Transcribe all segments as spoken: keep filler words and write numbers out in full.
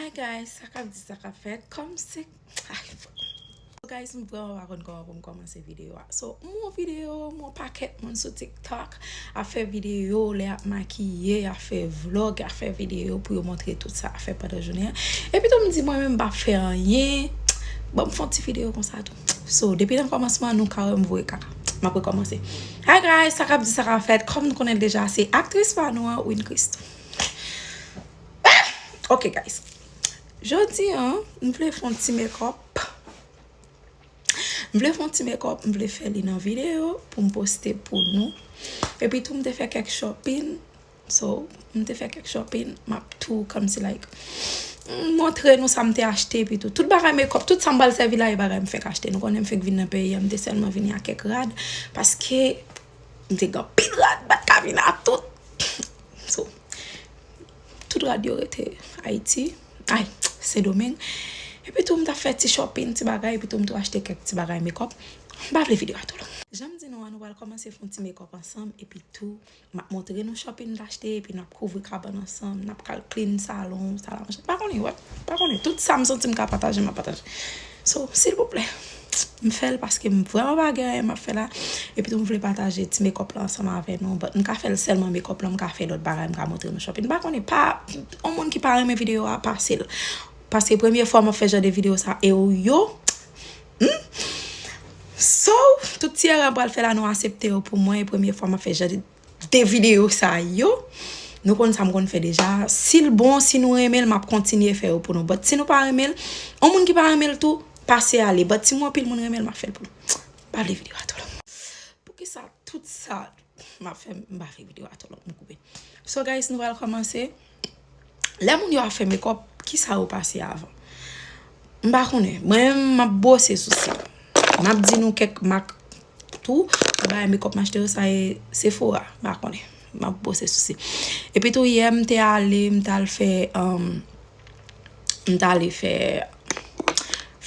Guys, sa k ap di, sa k ap fèt, kòm se, ay, fuck. Guys, m vrèman pa konn kòman pou m kòmanse videyo a. So, m wè yon videyo, m wè yon pakèt moun sou TikTok ap fè videyo, lè y ap makiye, y ap fè vlog, y ap fè videyo pou yo montre tout sa y ap fè pandan jounen an. Epi tou m di mwen menm m p ap fè anyen. Bon, m fè yon ti videyo konsa tou. So, depi nan kòmansman, nou ka wè m voye kaka. M ap rekòmanse. Hi guys, sa k ap di, sa k ap fèt. Kòm nou konnen l deja, se aktris pa nou an, Win Christo. Ok, guys. Jodi an, m vle fè yon ti make up. M vle fè yon ti make up, m vle fè li nan videyo pou m poste pou nou. Epi tou, m te fè kèk shopping. So, m te fè kèk shopping, m ap tou kòmsi, like, m montre nou sa m te achte, epi tou. Tout bagay make up, tout sa m pral sèvi la, e bagay m fèk achte. Nou konnen m fèk vin nan peyi a, m te sèlman vini ak kèk rad, paske m te gen anpil rad, m pa t ka vin ak tout. So, tout rad yo rete Ayiti, ay, Sendomeng. Epi tou, m t ap fè ti shopping, ti bagay, epi tou, m tou achte kèk ti bagay make up. M pa vle videyo a tou long. Jan m di nou an, nou pral kòmanse fè yon ti make up ansanm, epi tou, m ap montre nou shopping m t achte, epi n ap kouvri kabann ansanm, n ap kal clean salon, sal a manje. M pa konnen, wè, m pa konnen. Tout sa m santi m ka pataje, m ap pataje. So, silvouplè, m fè l paske m vrèman pa gen anyen m ap fè la. Epi tou, m vle pataje ti make up la ansanm avè nou. But m ka fè l sèlman make up la, m ka fè lòt bagay, m ka montre nou shopping. M pa konnen, pa, yon moun ki pa renmen videyo a, pase l. Paske premye fwa m ap fè jan de videyo sa, e w yo. Hmm? So, tout ti erè m pral fè la, nou aksepte yo pou mwen. E premye fwa m ap fè jan de de videyo sa yo. Nou konn sa m konn fè deja. Si l bon, si nou renmen l, m ap kontinye fè yo pou nou. But si nou pa renmen l, yon moun ki pa renmen l tou, pase ale. But si mwen anpil moun renmen l, m ap fè l pou nou. M pa vle videyo a twò long. Poukisa tout sa m ap fè, m pa vle videyo a twò long, m koupe. So guys, nou pral kòmanse. Lè moun yo ap fè make up, kisa yo pase avan? M pa konnen. Mwen menm, m ap bwose sousi m. M ap di nou kèk mak tou. Bagay make up m achte yo, sa e Sephora. M pa konnen. M ap bwose sousi m. Epi tou, yè, m te ale, m t al fè, um, m t ale fè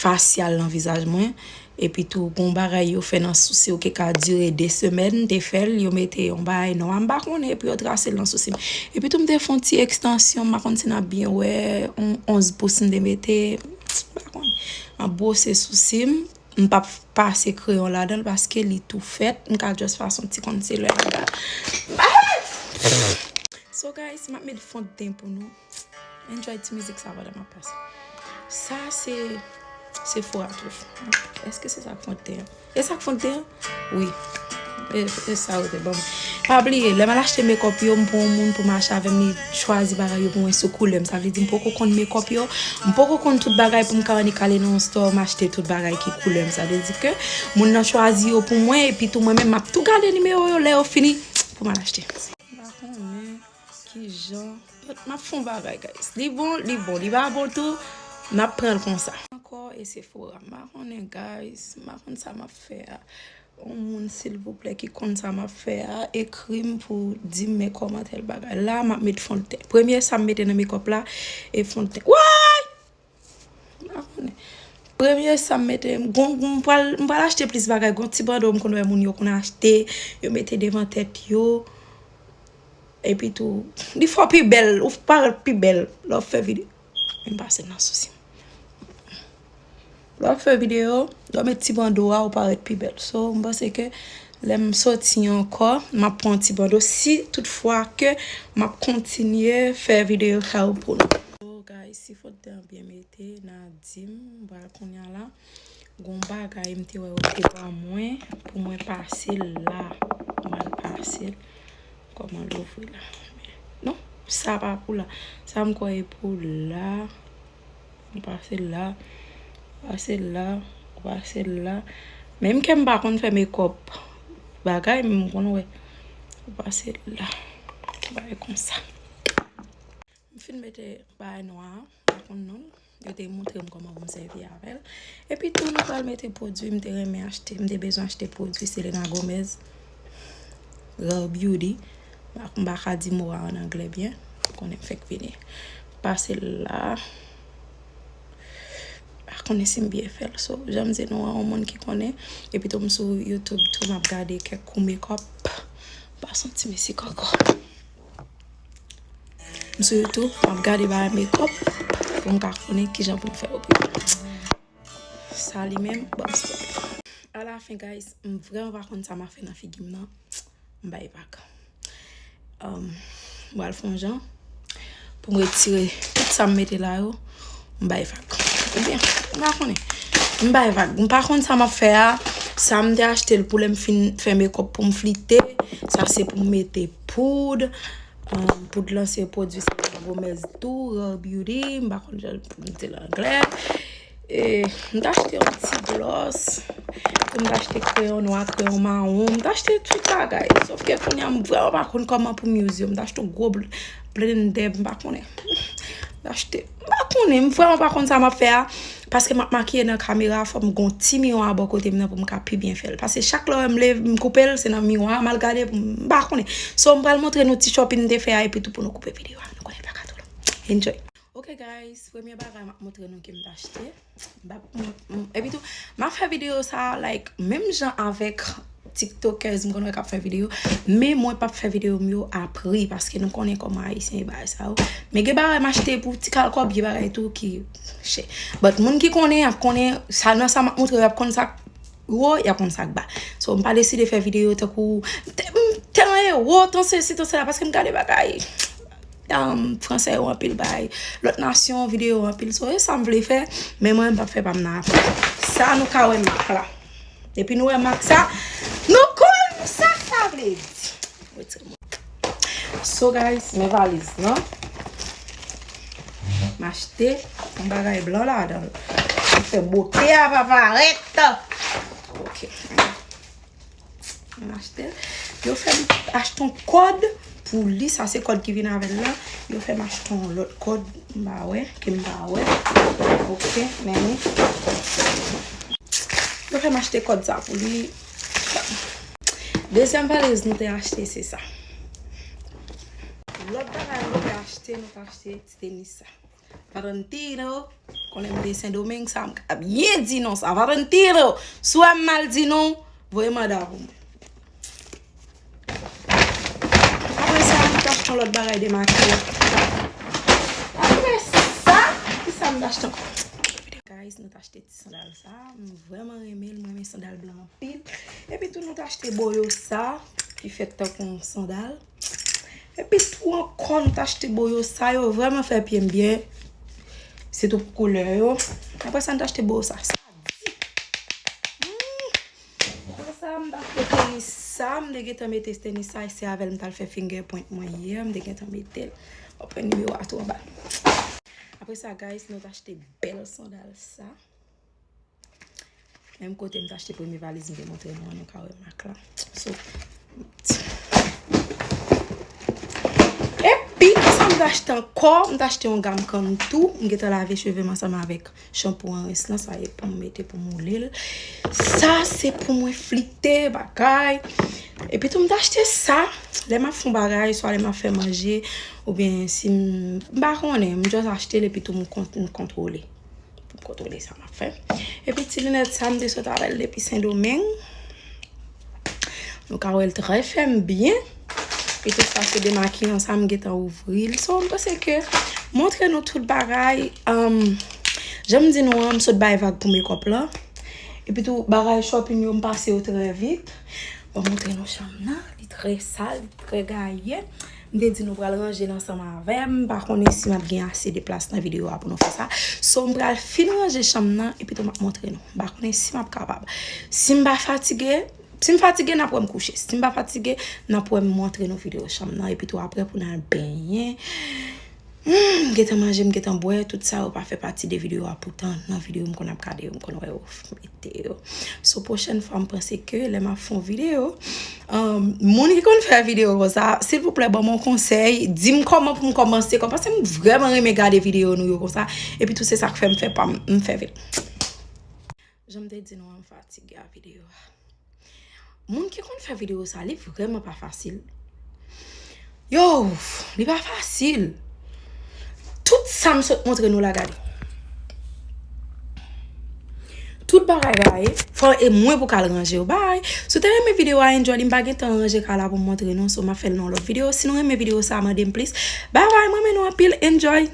fasyal nan vizaj mwen. Epi tou, gon bagay yo fè nan sousi w ki ka dire de semèn, m te fè l, yo mete yon bagay nwa, m pa konnen, epi yo trase l nan sousi m. Epi tou, m te fè yon ti ekstansyon, m pa konn si n ap byen wè, yon onz pous m te mete, m pa konnen. M ap bwose sousi m, m p ap pase kreyon ladan l paske li tou fèt, m ka just pase yon ti concealer ladan l. So guys, m ap met fond de ten pou nou. Enjoy ti mizik sa pandan m ap pase. Sa se Sephora toujou. Èske se sa k fond de ten an? E sa k fond de ten an? Wi. E, e sa yo te ban m. Pa bliye, lè m al achte make up yo, m pran yon moun pou mache avè m, li chwazi bagay yo pou mwen sou koulè m. Sa vle di m poko konn make up yo, m poko konn tout bagay pou m ka annik ale nan yon store, m achte tout bagay ki koulè m. Sa vle di ke moun nan chwazi yo pou mwen, epi tou mwen menm m ap tou gade nimewo yo lè yo fini pou m al achte. M pa konnen kijan. M ap fè yon bagay, guys. Li bon, li bon. Li pa bon tou, n ap pran l konsa. Ankò, e Sephora. M pa konnen, guys. M pa konn sa m ap fè a. Yon moun, silvouplè, ki konn sa m ap fè a, ekri m pou di m men kòman tèl bagay. La, m ap met fond de ten. Premye sa m mete nan make up la, e fond de ten. Woy! M pa konnen. Premye sa m mete, m gon, gon, m pral, m pral achte plis bagay. Gon ti bando m konn wè moun yo konn achte, yo mete devan tèt yo. Epi tou, li fè w pi bèl, ou parèt pi bèl lè w fè videyo. Men m pase nan sousi m. Lè w ap fè videyo, lè w met ti bando a, ou parèt pi bèl. So, m panse ke lè m soti ankò, m ap pran ti bando si toutfwa ke m ap kontinye fè videyo sa yo pou nou. So, guys, si fond de ten an byen mete, n a di m, m pral kounye a la. Gon bagay m te wè yo te ban mwen pou mwen pase l la. M al pase l. Kòman louvri la? Non, sa pa pou la. Sa m kwè e pou la. Ou pase l la, pase l la, ou pase l la. Menm ke m pa konn fè make up bagay, men m konn wè. Ou pase l la. Bagay konsa. M fin mete bagay nwa a, m pa konn non l. Yo te montre m kòman pou m sèvi avè l. Epi tou, nou pral mete pwodui m te renmen achte. M te bezwen achte pwodui Selena Gomez. Rare Beauty. M pa, m pa ka di mo a an anglè byen. Ou konnen m fèk vini. Pase l la. M pa konnen si m byen fè l. So, jan m di nou an, yon moun ki konnen. Epi tou, m sou YouTube tou, m ap gade kèk kou make up. M pa santi misik ankò. M sou YouTube, m ap gade bagay make up. pou m ka konnen kijan pou m fè yo pou yo. Sa li menm, bon, stop. Alafen, guys, m vrèman pa konn sa m ap fè nan figi m nan. M bay vag. Um, m pral fè yon jan pou m retire tout sa m mete la yo. M bay vag. Oubyen, m pa konnen. M bay vag. M pa konn sa m ap fè a. Sa m te achte l pou lè m fin fè makeup pou m flite. Sa se pou m mete poud. Um, poud lan se pwodui Selena Gomez tou, Rare Beauty. M pa konn jan pou m di l anglè. E, m t achte yon ti glòs. Pou m t achte kreyon nwa, kreyon mawon. M t achte tout bagay. Sòf ke kounye a, m vrèman pa konn kòman pou m use yo. M t achte yon gwo bl-, blendè, m pa konnen. M t achte, m pa konnen, m vrèman pa konn sa m ap fè a. Paske m ap makiye nan kamera, fò m gon ti miwa bò kote m nan pou m ka pi byen fè l. Paske chak lè w wè m leve, m koupe l, se nan miwa a m al gade pou m, m pa konnen. So, m pral montre nou ti shopping m te fè a, epi tou pou nou koupe videyo a. Nou konnen l pa ka twò long. Enjoy. Ok, guys, premye bagay m ap montre nou ke m t achte. M p ap, m, m, epi tou, m ap fè videyo sa, like, menm jan avèk TikTokers, m konn wè k ap fè videyo, men mwen p ap fè videyo m yo a pri, paske nou konnen kòman Ayisyen ye bagay sa yo. Men gen bagay m achte pou ti kal kòb, gen bagay tou ki chè. But moun ki konnen, y ap konnen, sa nan sa m ap montre yo, y ap konn sa k wo, y ap konn sa k ba. So, m pa deside fè videyo tankou, te, m, tan e wo, tan sesi, tan sela, paske m gade bagay. Um, fransè yo anpil bay lòt nasyon videyo anpil. So, e sa m vle fè, men mwen, m p ap fè pa m nan apre. Sa nou ka wè mak la. Depi nou wè mak sa, nou konn sa sa vle di. Retire mwen. So, guys, men valiz lan. M achte yon bagay blan ladan l. Pou fè bote a pa parèt. Ok. M achte l. Yo fè m achte yon kòd pou li. Sa se kòd ki vin avè l la. Yo fè m achte yon lòt kòd. M pa wè. Ke m pa wè. Ok, men li. Yo fè m achte kòd sa pou li. Dezyèm valiz nou te achte, se sa. Lòt bagay nou te achte, nou te achte ti tenis sa. Valentino, konnen m te Sendomeng, sa m ka byen di non sa. Valentino, si w wè m mal di non, voye manda pou mwen. Apre sa, m t achte yon lòt bagay demakiyan. Apre sa, ki sa m t achte ankò? Guys, nou t achte ti sandal sa. M vrèman renmen l, m renmen sandal blan anpil. Epi tou, nou t achte boyo sa, ki fèt tankou yon sandal. Epi tou ankò, nou t achte boyo sa, yo vrèman fè pye m byen. Sitou pou koulè yo. Apre sa, nou t achte boyo sa. Sa di. Hmm. Apre sa, m t achte tenis sa, m te gentan mete tenis sa, e se avè l m t al fè finger print mwen yè, m te gentan mete l. W ap wè nimewo a tou anba. Apre sa, guys, nou t achte bèl sandal sa. Menm kote m t achte premye valiz m te montre nou an, nou ka wè mak la. So, epi, sa m t achte ankò, m t achte yon gam kann tou. M gentan lave cheve m ansanm avèk chanpou an rens lan, sa e pou m mete pou m woule l. Sa se pou mwen flite bagay. Epi tou m t achte sa, lè m ap fè yon bagay, swa lè m ap fè manje, oubyen si m, m pa konnen, m just achte l epi tou m kont-, m kontwole. Pou m kontwole sa m ap fè. Epi ti linèt sa, m te sot avè l depi Sendomeng. Nou ka wè l trè fèm byen. Epi tou sa se demakiyan sa, m gentan ouvri l. So, m panse ke montre nou tout bagay. Um, jan m di nou an, m sot bay vag pou makeup la. Epi tou, bagay shopping yo, m pase yo trè vit. Bon, montre nou chanm nan. Li trè sal, li trè gaye. M te di nou pral ranje l ansanm avè m. M pa konnen si m ap gen ase de plas nan videyo a pou nou fè sa. So, m pral fin ranje chanm nan, epi tou m ap montre nou. M pa konnen si m ap kapab. Si m pa fatige, si m fatige, n ap wè m kouche. Si m pa fatige, n ap wè m montre nou videyo chanm nan, epi tou apre pou n al benyen. Hmm, m gentan manje, m gentan bwè, tout sa yo pa fè pati de videyo a, poutan nan videyo m konn ap gade yo, m konn wè yo mete yo. So, pwochèn fwa, m panse ke lè m ap fè yon videyo, um, moun ki konn fè videyo konsa, silvouplè, ban m yon konsèy, di m kòman pou m kòmanse, kòm, paske m vrèman renmen gade videyo nou yo konsa, epi tou se sa k fè m fè pa m, m fè vit. Jan m te di nou an, m fatige a videyo a. Moun ki konn fè videyo sa, li vrèman pa fasil. Yo, li pa fasil. Tout sa m sot montre nou la, gade. Tout bagay la, e, fò e mwen pou k al ranje yo. Bay. Si w te renmen videyo a, enjoy li, m pa gen tan ranje kay la pou m montre nou, so m ap fè l nan yon lòt videyo. Si nou renmen videyo sa, mande m plis. Bay bay, m renmen nou anpil, enjoy.